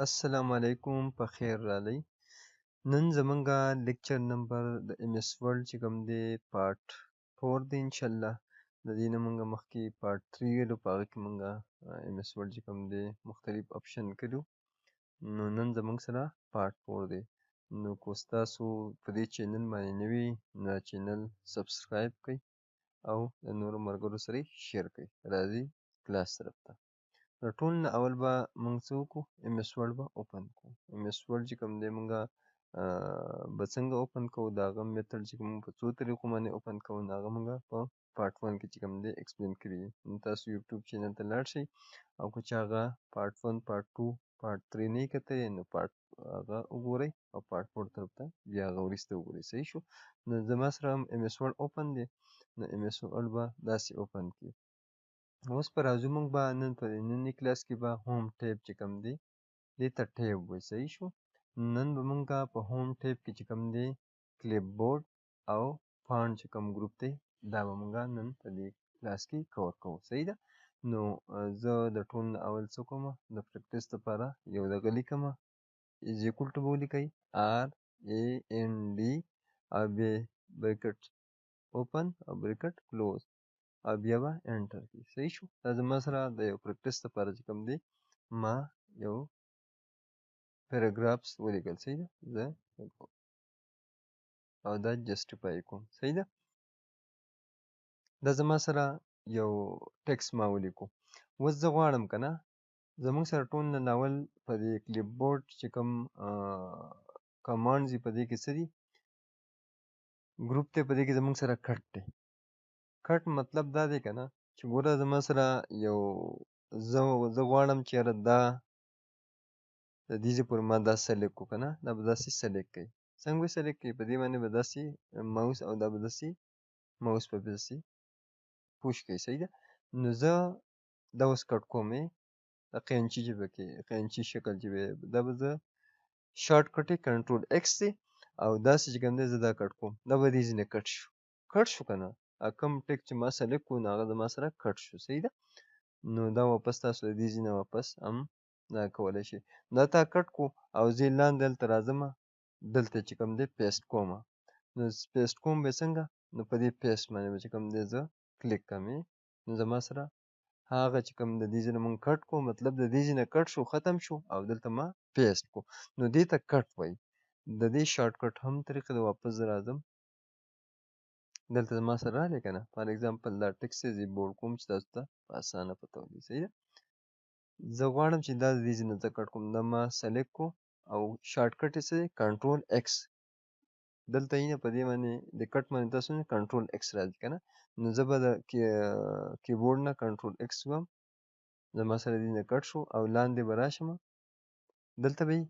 السلام علیکم، په خیر راغلی. نن زمونږه لیکچر نمبر د ایم ایس ورډ چې کوم دی پارټ 4 دی انشاءالله. د دې نه مونږه مخکې پارټ 3 ویلو، په هغه کې مونږه ایم ایس ورډ چې کوم دی مختلف اپشن کړو. نو نن زمونږ سره پارټ 4 دی. نو که ستاسو په دې چینل باندې نوي، نو چینل سبسکرایب کړئ او د نورو ملګرو سره شیر کړئ. راځئ کلاس طرف ته. نو ټول نه اول به مونږ څه وکړو؟ ایم ایس ورډ به اوپن کړو. ایم ایس ورډ چې کوم دی مونږه به څنګه اوپن کوو، د هغه میتھډ چې کوم په څو طریقو باندې اوپن کوو، نو هغه مونږ په پارټ 1 کې چې کوم دی اکسپلین کړي دي. نو تاسو یوټیوب چینل ته لاړ شئ او که چا هغه پارټ 1، پارټ 2، پارټ 3 نه یې کتلی، نو پارټ هغه وګورئ او پارټ 4 طرف ته بیا هغه وروسته وګورئ. صحیح شو. نو زما سره هم ایم ایس ورډ اوپن دی، نو ایم ایس ورډ به داسې اوپن کړي. اوس به راځو موږ به نن په ننني کلاس کې به هوم ټیب چې کوم دی دې ته ټیب وایي. صحیح شو. نن به موږ په هوم ټیب کې چې کوم دی کلیپ بورډ او فانټ چې کوم ګروپ دی دا به موږ نن په دې کلاس کې کور کوو. صحیح ده. نو زه د ټول نه اول څه کوم، د پریکټس لپاره یو دغه لیکم، از ایکول ټو به ولیکئ آر ای ان ډي او بیا بریکټ اوپن او بریکټ کلوز او بیا به انټر کړئ. صحیح شو. دا زما سره د یو پریکټس لپاره چې کوم دی ما یو پیراګرافس ولیکل. صحیح ده. زه او دا جسټیفای کوم. صحیح ده. دا زما سره یو ټیکس ما ولیکو. اوس زه غواړم که نه زموږ سره ټول نه اول په دې کلیپ بورډ چې کوم کمانډز په دې کې څه دي، ګروپ دی په دې کې زموږ سره کټ دی. کټ مطلب دا دی که نه چې ګوره زما سره یو زه غواړم چې یاره دا د دې ځای پورې ما دا سلیکټ کړو که نه، دا به داسې سلیکټ کړئ. څنګه به یې سلیکټ کړئ؟ په دې باندې به داسې ماوس او دا به داسې ماوس به داسې پوش کړئ. صحیح ده. نو زه دا اوس کټ کوم، دا قینچي چې پکې قینچي شکل چې وي دا به زه شارټ کټ یې کنټرول ایکس دی او داسې چې کوم دی زه دا کټ کوم، دا به دې ځینې کټ شو. کټ شو که نه، کوم ټیک چې ما سلیکټ کړو نو هغه زما سره کټ شو. صحیح ده. نو دا واپس تاسو د دې ځینې واپس هم دا کولی شئ. دا تا کټ کړو او زه یې لاندې هلته راځم، دلته چې کوم دی پیسټ کوم. نو پیسټ کوم به څنګه؟ نو په دې پیسټ باندې به چې کوم دی زه کلیک کوم، نو زما سره هغه چې کوم د دې ځای نه مونږ کټ کړو، مطلب د دې ځای نه کټ شو، ختم شو او دلته ما پیسټ کړو. نو دې ته کټ وایي. د دې شارټ کټ هم طریقه د واپس زه راځم دلته زما سره راغلی که نه. فار اګزامپل دا ټیکس دی، زه یې بولډ کوم چې تاسو ته په اسانه پته ولګي. صحیح ده. زه غواړم چې دا د دې ځای نه زه کټ کوم، دا ما سلیکټ کړو او شارټ کټ یې څه دی؟ کنټرول ایکس. دلته یې نه په دې باندې د کټ باندې تاسو نه کنټرول ایکس راځي که نه. نو زه به د کیبورډ نه کنټرول ایکس وم، زما سره دې نه کټ شو او لاندې به راشم، دلته به یې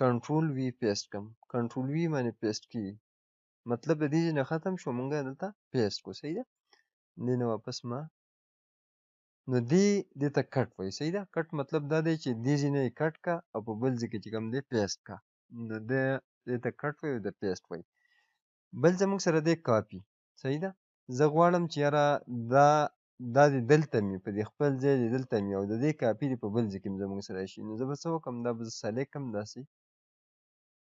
کنټرول وی پیسټ کړم. کنټرول وی باندې پیسټ کېږي، مطلب د دې ځای نه ختم شو، مونږ دلته پیسټ کړو. صحیح ده. دې نه واپس ما نو دې ته کټ وایي. صحیح ده. کټ مطلب دا دی چې دې ځای نه یې کټ کا او په بل ځای کې چې کوم دی پیسټ کا، نو دې ته کټ وایي او د پیسټ وایي. بل زموږ سره دی کاپي. صحیح ده. زه غواړم چې یاره دا دې دلته مې په دې خپل ځای دې دلته مې او د دې کاپي دې په بل ځای کې زموږ سره شي. نو زه به څه وکړم، دا به زه سلیکټ کړم داسې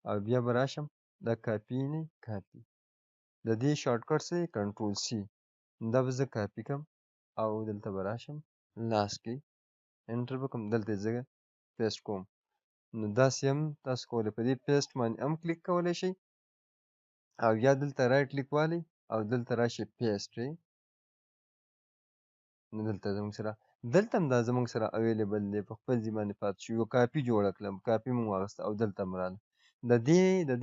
او بیا به راشم دا کاپي نه کاپي د دې شارټ کټ څه دی؟ کنټرول سی. دا به زه کاپي کړم او دلته به راشم لاس کې انټر به کړم، دلته یې زه پیسټ کوم. نو داسې هم تاسو کولی په دې پیسټ باندې هم کلیک کولی شئ او یا دلته رایټ کلیک والی او دلته راشي پیسټ. نو دلته زموږ سره دلته هم دا زموږ سره اویلیبل دی، په خپل ځای باندې پاتې شو. یو کاپي جوړه کړم، کاپي مونږ واخیسته او دلته هم راغله. د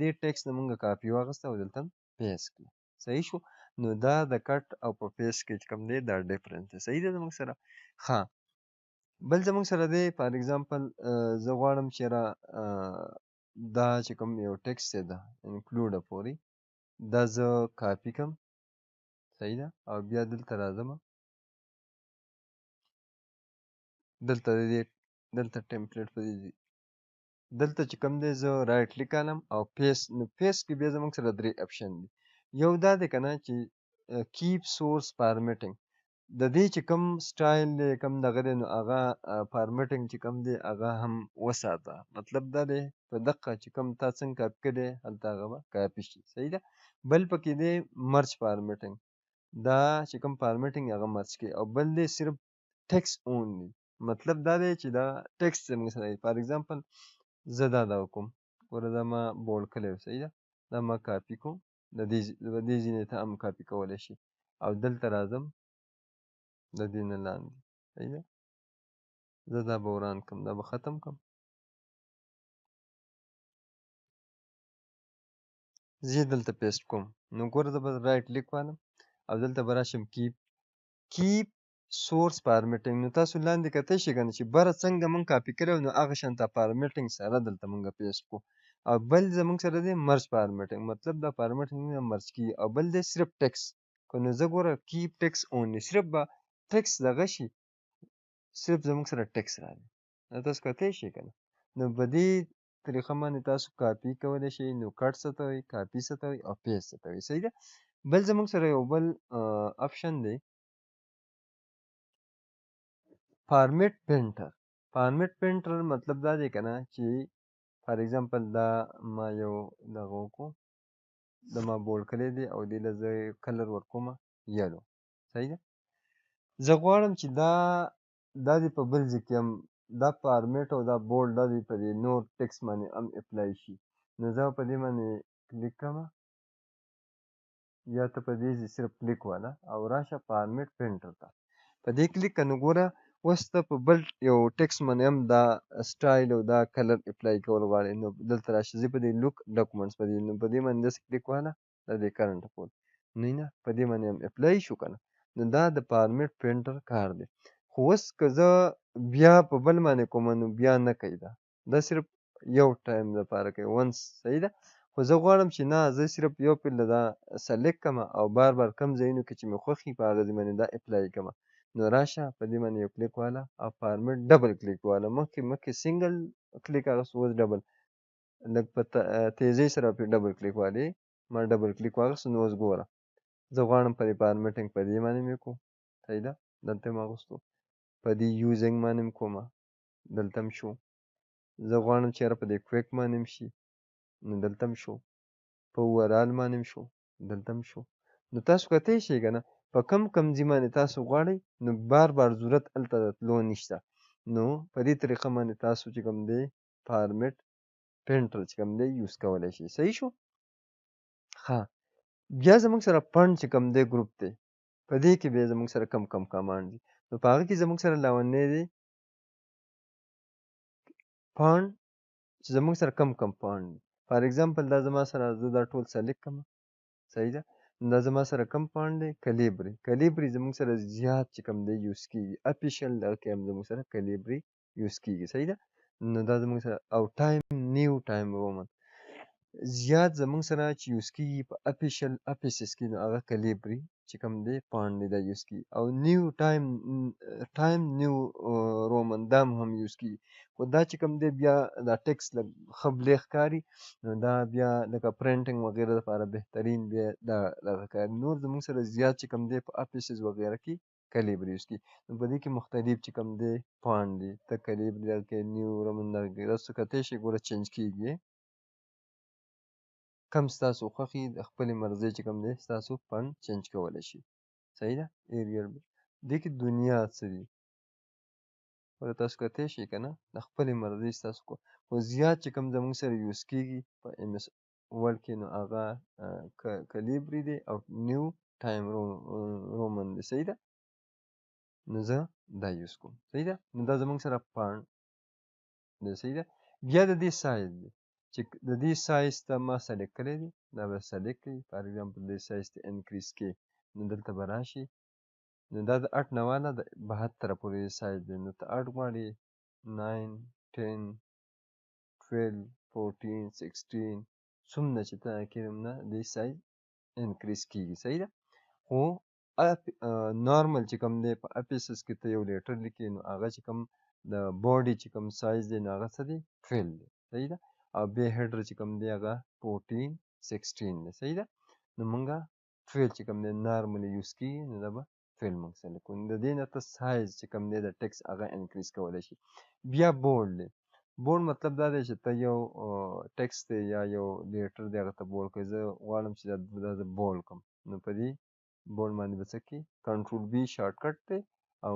دې ټیکس نه مونږ کاپي واخیسته او دلته هم پیسټ کړه. صحیح شو. نو دا د کټ او په پیسټ کې چې کوم دی دا ډیفرنس دی. صحیح ده زموږ سره. ښه، بل زموږ سره دی فار اګزامپل زه غواړم چې دا چې کوم یو ټیکس دی دا انکلوډ پورې دا زه کاپي کړم. صحیح ده. او بیا دلته راځم، دلته دې دلته ټیمپلیټ په دې دلته چې کوم دی زه رایټ کلیک کوم او پیس. نو پیس کې بیا زموږ سره درې اپشن دي. یو دا دی که نه چې کیپ سورس فارمیټینګ، د دې چې کوم سټایل دی، کوم دغه دی، نو هغه formatting چې کوم دی هغه هم وساته. مطلب دا دی په دقه چې کوم تا څنګه کاپي کړی هلته هغه به کاپي شي، صحیح ده. بل پکې دی merge formatting، دا چې کوم formatting هغه merge کړي. او بل دی صرف text only، مطلب دا دی چې دا text زموږ سره دی. for example زه دا دغه کوم، ګوره دا ما bold کړی و، صحیح ده، دا ما کاپي کوم، د دې ځینې ته هم کاپي کولی شي. او دلته راځم د دې نه لاندې، صحیح ده، زه دا به وران کړم، دا به ختم کړم، زه یې دلته paste کوم. نو ګوره زه به right click والم او دلته به راشم keep source formatting. نو تاسو لاندې کتی شئ که نه چې بره څنګه موږ کاپي کړی و، نو هغه شان ته formatting سره دلته موږ paste کړو. او بل زموږ سره دی merge formatting، مطلب دا formatting merge کېږي. او بل دی صرف ټیکس، که نو زه ګوره keep text only، صرف به ټیکس دغه شي، صرف زموږ سره ټیکس راغی. نو تاسو کتی شئ که نه. نو په دې طریقه باندې تاسو کاپي کولی شئ، نو cut څه ته وایي، کاپي څه ته وایي او paste څه ته وایي، صحیح ده. بل زموږ سره یو بل option دی format painter. format painter مطلب دا دی که نه چې for example دا ما یو دغه وکړو، دا ما bold کړی دی او دې له زه color ورکوم yellow، صحیح ده. زه غواړم چې دا دې په بل ځای کې هم دا format او دا bold دا دې په دې نور ټیکس باندې هم apply شي. نو زه په دې باندې کلیک کوم، یا ته په دې ځای صرف کلیک واله او راشه format painter ته، په دې کلیک که نو ګوره اوس ته په بل یو ټیکس باندې هم دا style او دا color apply کول غواړې. نو دلته راشه، زه په دې lock documents په دې، نو په دې باندې داسې کلیک واله، دا دې current پورې نه نه په دې باندې هم apply شو که نه. نو دا د format painter کار دی. خو اوس که زه بیا په بل باندې کوم نو بیا نه کوي، دا صرف یو time لپاره کوي once، صحیح ده. خو زه غواړم چې نه، زه صرف یو پل دا select کړم او بار بار کم ځایونو کې چې مې خوښ وي په هغه ځای باندې دا apply کړم. نو راشه په دې باندې یو کلیک واله او format double click واله، مخکې single click اخیست، اوس double لږ په تیزۍ سره پرې double click والې، ما double click واخیست. نو اوس ګوره زه غواړم په دې formatting په دې باندې مې کوم، صحیح ده، دلته مې اخیستو، په دې using باندې مې کومه، دلته هم شو. زه غواړم چې یاره په دې quick باندې هم شي، نو دلته هم شو، په overall باندې هم شو، دلته هم شو. نو تاسو کتی شئ که نه په کم کم ځای باندې تاسو غواړئ، نو بار بار ضرورت هلته د تلو نشته. نو په دې طریقه باندې تاسو چې کوم دی format painter چې کوم دی use کولی شئ، صحیح شو. ښه، بیا زموږ سره font چې کوم دی group دی، په دې کې بیا زموږ سره کم کم command دي. نو په هغه کې زموږ سره لاونی دی font چې زموږ سره کم کم font دي. for example دا زما سره زه دا ټول select کړم، صحیح ده. دا زما سره کم font دی Calibri. Calibri زموږ سره زیات چې کوم دی use کېږي، official دغه کې هم زموږ سره Calibri use کېږي، صحیح ده. نو دا زموږ سره او Time New Time Roman زیات زموږ سره چې use کېږي په official offices کې، نو هغه Calibri چې کوم دی font دی دا use کېږي. او New Time New Roman دا هم use کېږي. خو دا چې کوم دی بیا دا ټیکس لږ ښه بلې ښکاري، نو دا بیا لکه printing وغیره لپاره بهترین بیا دا دغه کار. نور زموږ سره زیات چې کوم دی په offices وغیره کې Calibri use کېږي. نو په دې کې مختلف چې کوم دی font دی، ته Calibri دغه کې New Roman دغه کې تاسو کتی شئ ګوره change کېږي. کم ستاسو خوښي د خپلې مرضۍ چې کوم دی ستاسو font change کولی شي، صحیح ده. Arial دې کې دنیا څه دي ګوره تاسو کتی شئ که نه، د خپلې مرضۍ ستاسو کو. خو زیات چې کوم زموږ سره use کېږي په MS Word کې، نو هغه Calibri دی او New Time Roman دی، صحیح ده. نو زه دا use کوم، صحیح ده. نو دا زموږ سره font دی، صحیح ده. بیا د دې سایز دی چې د دې سایز ته ما select کړی دی، دا به select کړئ. for example دې سایز ته increase کړئ، نو دلته به راشي. نو دا د 8 نه واله د 72 پورې سایز دی. نو ته 8 غواړې، 9، 10، 12، 14، 16، څومره چې ته کېږم نه دې size increase کېږي، صحیح ده. خو normal چې کوم دی په offices کې ته یو letter لیکې، نو هغه چې کوم د body چې کوم سایز دی، نو هغه څه دی 12 دی، صحیح ده. او بیا header چې کوم دی هغه 14، 16 دی، صحیح ده. نو مونږه 12 چې کوم دی normally use کېږي، نو دا به فیل موږ سلیکټ کوو. د دې نه ته سایز چې کوم دی د ټیکس هغه انکریز کولی شي. بیا بولډ دی. بولډ مطلب دا دی چې ته یو ټیکس دی یا یو لیټر دی هغه ته بولډ کړې. زه غواړم چې دا زه بولډ کړم، نو په دې بولډ باندې به څه کړي؟ کنټرول بي شارټکټ دی او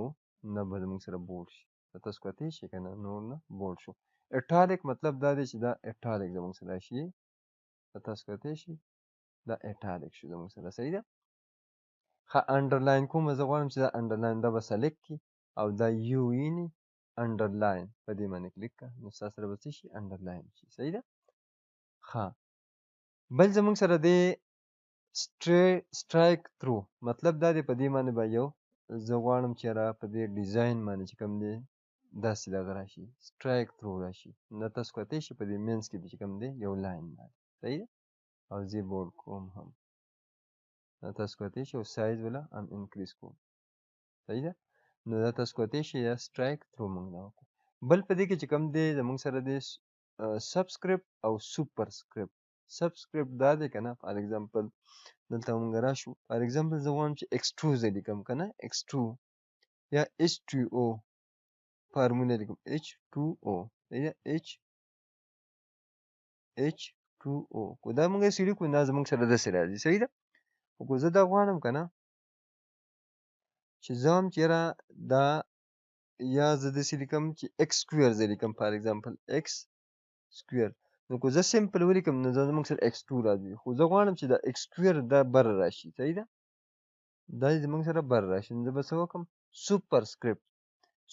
نه به زموږ سره بولډ شي. تاسو کتلی شئ که نه؟ نور نه بولډ شو. اټالیک مطلب دا دی چې دا اټالیک زموږ سره راشي. تاسو کتلی شئ دا اټالیک شو زموږ سره، صحیح ده. ښه انډرلاین کوم، زه غواړم چې دا انډرلاین دا به سلیکټ کړي او دا یو ویني انډرلاین په دې باندې کلیک کړه، نو ستا سره به څه شي؟ انډرلاین شي، صحیح ده. ښه بل زموږ سره دی سټرایک ترو، مطلب دا دی په دې باندې به یو زه غواړم چې را په دې ډیزاین باندې چې کوم دی داسې دغه راشي، سټرایک ترو راشي. نو تاسو کتلی شئ په دې منځ کې چې کوم دی یو لاین باندې، صحیح ده. او زه بولډ کوم هم، دا تاسو کتلی شئ، او سایز ولا هم انکریز کوم، صحیح ده. نو دا تاسو کتلی شئ یا سټرایک ترو موږ دا وکړو. بل په دې کې چې کوم دی زموږ سره دی سبسکرپټ او سوپرسکرپټ. سبسکرپټ دا دی که نه، فار اگزامپل دلته موږ راشو، فار اگزامپل زه غواړم چې ایکس ټو زه لیکم که نه، ایکس ټو یا ایچ ټو او فارموله لیکم، ایچ ټو او، صحیح ده، ایچ ټو او. که دا موږ داسې لیکو دا زموږ سره داسې راځي، صحیح ده. خو که زه دا غواړم که نه چې زه هم چې یاره دا یا زه داسې لیکم چې ایکس سکویر زه لیکم، فار اگزامپل ایکس سکویر، نو که زه سمپل ولیکم نو زموږ سره ایکس ټو راځي، خو زه غواړم چې دا ایکس سکویر دا بره راشي، صحیح ده، دا زموږ سره بره راشي. نو زه به څه وکړم؟ سوپر سکرپټ،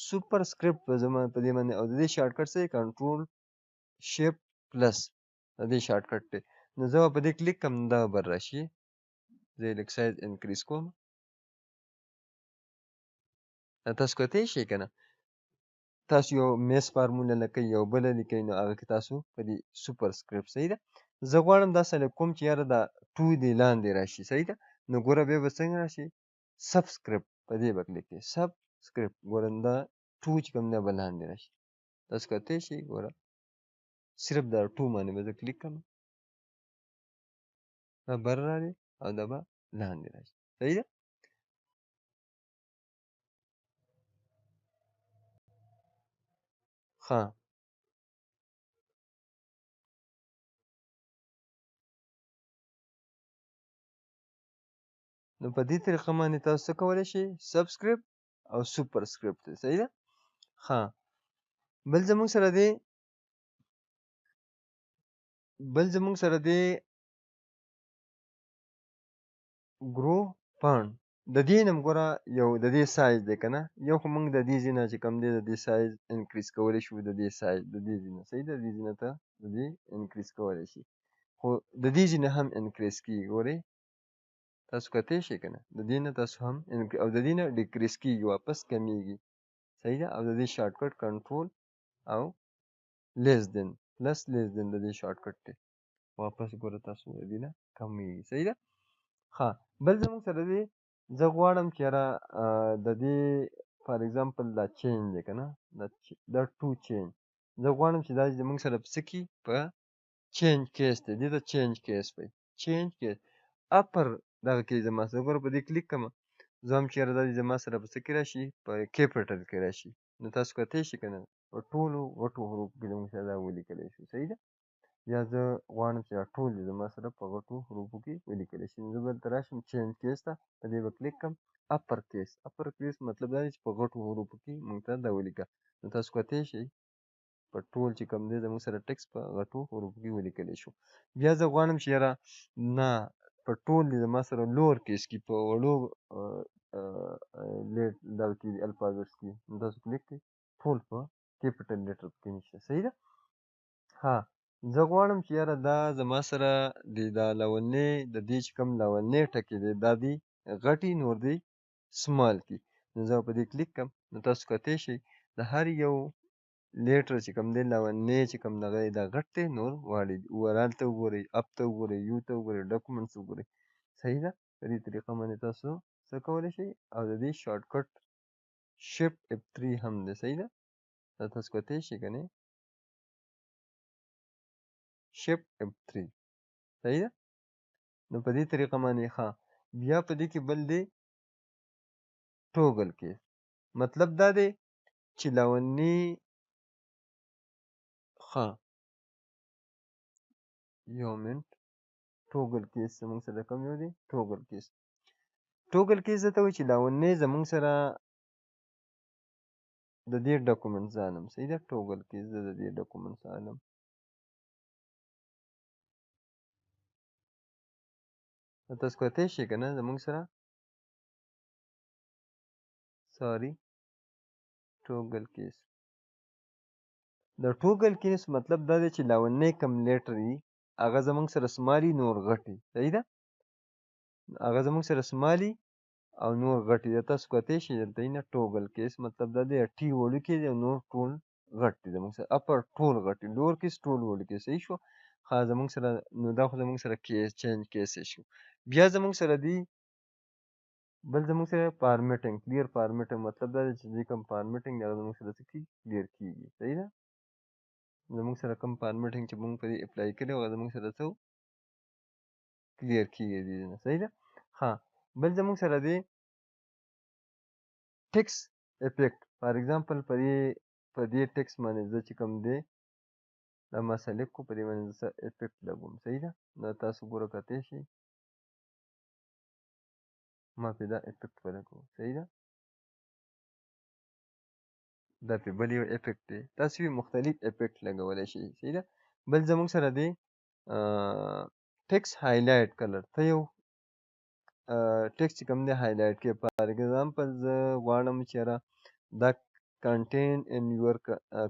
سوپر سکرپټ به زما په دې باندې، او د دې شارټکټ څه دی؟ کنټرول شیفټ پلس، د دې شارټکټ دی. نو زه به په دې کلیک کړم، دا به بره راشي. زه یې لږ سایز انکریز کوم، تاسو کتلی شئ که نه؟ تاسو یو میس فارموله لیکئ، یو بله لیکئ، نو هغه کې تاسو په دې سوپر سکرپټ، صحیح ده. زه غواړم دا سلیکټ کوم چې یاره دا ټو دې لاندې راشي، صحیح ده. نو ګوره بیا به څنګه راشي؟ سبسکرپټ په دې به کلیک کړئ، سبسکرپټ، ګوره دا ټو چې کوم دی به لاندې راشي. تاسو کتلی شئ، ګوره صرف دا ټو باندې به زه کلیک کړم، دا بره راغلی او دا به لاندې راشي، صحیح ده. ښه نو په دې طریقه باندې تاسو څه کولی شئ؟ سبسکرپټ او سوپر سکرپټ دی، صحیح ده. ښه بل زموږ سره دی، بل زموږ سره دی ګرو فانډ. د دې نه هم ګوره یو د دې سایز دی که نه، یو خو موږ د دې ځای نه چې کوم دی د دې سایز انکریز کولی شو، د دې سایز د دې ځای نه، صحیح ده، د دې ځای نه ته د دې انکریز کولی شي، خو د دې ځای نه هم انکریز کېږي. ګورئ تاسو کتلی شئ که نه، د دې نه تاسو هم او د دې نه ډیکریز کېږي، واپس کمیږي، صحیح ده. او د دې شارټکټ کنټرول او لیس دین پلس لیس دین د دې شارټکټ دی، واپس ګوره تاسو د دې نه کمیږي، صحیح ده. ښه بل زموږ سره دی، زه غواړم چې یاره د دې فار اگزامپل دا چینج دی که نه، دا ټو چینج، زه غواړم چې دا زموږ سره په څه کې په چینج کیس دی، دې ته چینج کیس وایي، چینج کیس اپر دغه کې زما سره ګوره په دې کلیک کړم، زه هم چې یاره دا زما سره په څه کې راشي؟ په کیپټل کې راشي. نو تاسو کتلی شئ که نه، په ټولو غټو حروفو کې زموږ سره دا ولیکلی شو، صحیح ده. یا زه غواړم چې دا ټول دې زما سره په غټو حروفو کې ولیکلی شي، نو زه به دلته راشم چینج کیس ته، په دې به کلیک کړم، اپر کیس. اپر کیس مطلب دا دی چې په غټو حروفو کې موږ ته دا ولیکه. نو تاسو کتلی شئ په ټول چې کوم دی زموږ سره ټیکس په غټو حروفو کې ولیکلی شو. بیا زه غواړم چې یاره نه په ټول دې زما سره لور کیس کې په وړو لیټ دغه کې الفابټس کې، نو تاسو کلیک کړئ، ټول په کیپټل لیټر کې نشته، صحیح ده. ها زه غواړم چې یاره دا زما سره د دا لولنې د دې چې کوم لولنې ټکی دی دا دی غټي نور دی سمال کی، نو زه په دې کلیک کړم. نو تاسو کتلی شئ د هر یو لیټر چې کوم دی لولنې چې کوم دغه دی دا غټ دی نور واړه دي. اوورال ته وګورئ، اپ ته وګورئ، یو ته وګورئ، ډاکومنټس وګورئ، صحیح ده. په دې طریقه باندې تاسو څه کولی شئ. او د دې شارټکټ شیفټ اف 3 هم دی، صحیح ده. دا تاسو کتلی شئ که نه، شیفټ اف 3، صحیح ده. نو په دې طریقه باندې ښه بیا په دې کې بل دی toggle case مطلب دا دی چې لاونی، ښه یو منټ، toggle case زموږ سره کوم یو دی؟ toggle case. toggle case ته وایي چې لاونی زموږ سره د دې document ځانم، صحیح ده؟ toggle case د دې document ځانم. تاسو کتلی شئ که نه زموږ سره؟ sorry، toggle case. د toggle case مطلب دا دی چې لاونی کوم letter وي هغه زموږ سره small وي نور غټ وي، صحیح ده؟ هغه زموږ سره small وي او نور غټ وي. دا تاسو کتلی شئ دلته نه toggle case مطلب دا دی T وړوکی دی او نور ټول غټ دي زموږ سره، upper ټول غټ دي، lower case ټول وړوکی، صحیح شو؟ ښه زموږ سره نو دا خو زموږ سره case change case شو. بیا زموږ سره دی بل زموږ سره formatting، clear formatting مطلب دا دی چې دې کوم formatting دی هغه زموږ سره څه کېږي؟ clear کېږي، صحیح ده؟ زموږ سره کوم formatting چې موږ په دې apply کړی هغه زموږ سره څه clear کېږي دې نه، صحیح ده؟ ښه بل زموږ سره دی text effect. for example په دې ټیکس باندې زه چې کوم دی دا ما select کړو، په دې باندې زه effect لګوم، صحیح ده؟ دا تاسو ګوره کتلی شئ ما پې دا effect ولګوو، صحیح ده؟ دا پې بل یو effect دی، تاسو یې مختلف effect لګولی شئ، صحیح ده؟ بل زموږ سره دی text highlight color. ته یو ټیکس چې کوم دی highlight کړې. for example زه غواړم چې یاره دا content in your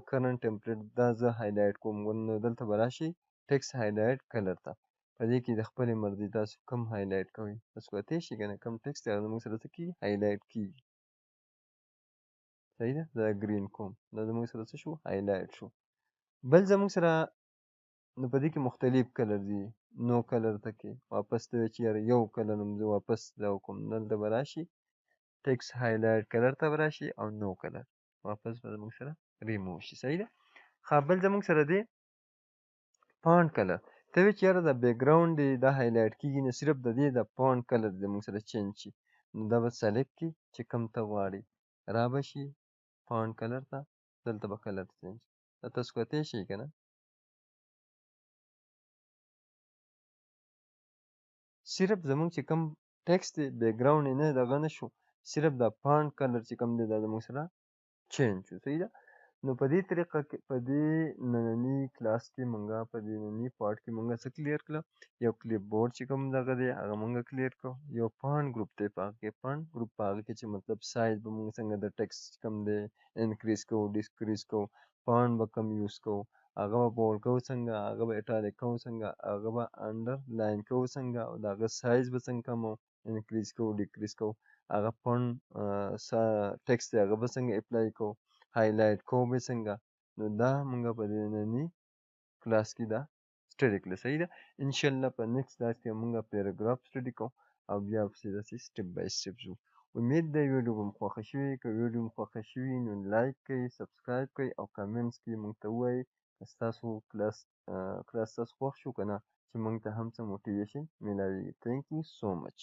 current template دا زه highlight کوم، نو دلته به راشي text highlight color ته. په دې کې د خپلې مرضي تاسو کوم highlight کوئ، تاسو کتلی شئ که نه کوم ټیکس دی هغه زموږ سره څه کېږي؟ highlight کېږي، صحیح ده؟ دا green کوم، دا زموږ سره څه شو؟ highlight شو. بل زموږ سره نو په دې کې مختلف color دي، no color ته کې واپس ته چې یاره یو color هم زه واپس دا وکړم، دلته به راشي text highlight color ته به راشي او no color واپس به زموږ سره ریموو شي، صحیح ده؟ ښه بل زموږ سره دی font color. ته وایې چې یاره دا background دی دا highlight کېږي نه، صرف د دې د font color زموږ سره change شي، نو دا به select کړي چې کوم ته غواړي، را به شي font color ته، دلته به color change. دا تاسو کتلی شئ که نه؟ صرف زموږ چې کوم ټیکس دی background یې نه دغه نه شو، صرف دا font color چې کوم دی دا زموږ سره change شو، صحیح ده؟ نو په دې طریقه کې په دې ننني کلاس کې مونږه په دې ننني part کې مونږه څه clear کړه؟ یو clipboard چې کوم دغه دی هغه مونږه clear کړو، یو font group دی په هغه کې font group په هغه کې چې مطلب سایز به مونږ څنګه د ټیکس چې کوم دی increase کوو decrease کوو، font به کم use کوو، هغه به bold کوو څنګه، هغه به italic کوو څنګه، هغه به underline کوو څنګه، او د هغه سایز به څنګه کمو increase کوو decrease کوو، هغه font text دی هغه به څنګه apply کوو، highlight کوو به څنګه. نو دا مونږ په دې ننني کلاس کې دا study کړل، صحیح ده؟ انشاءالله په next کلاس کې مونږ paragraph study کوو او بیا پسې داسې step by step ځو. امید دی ویډیو به مو خوښه شوې. که ویډیو مو خوښه شوي نو like کړئ، subscribe کړئ او comments کې مونږ ته ووایئ که ستاسو کلاس تاسو خوښ شو که نه، چې مونږ ته هم څه motivation میلاویږي. Thank you so much.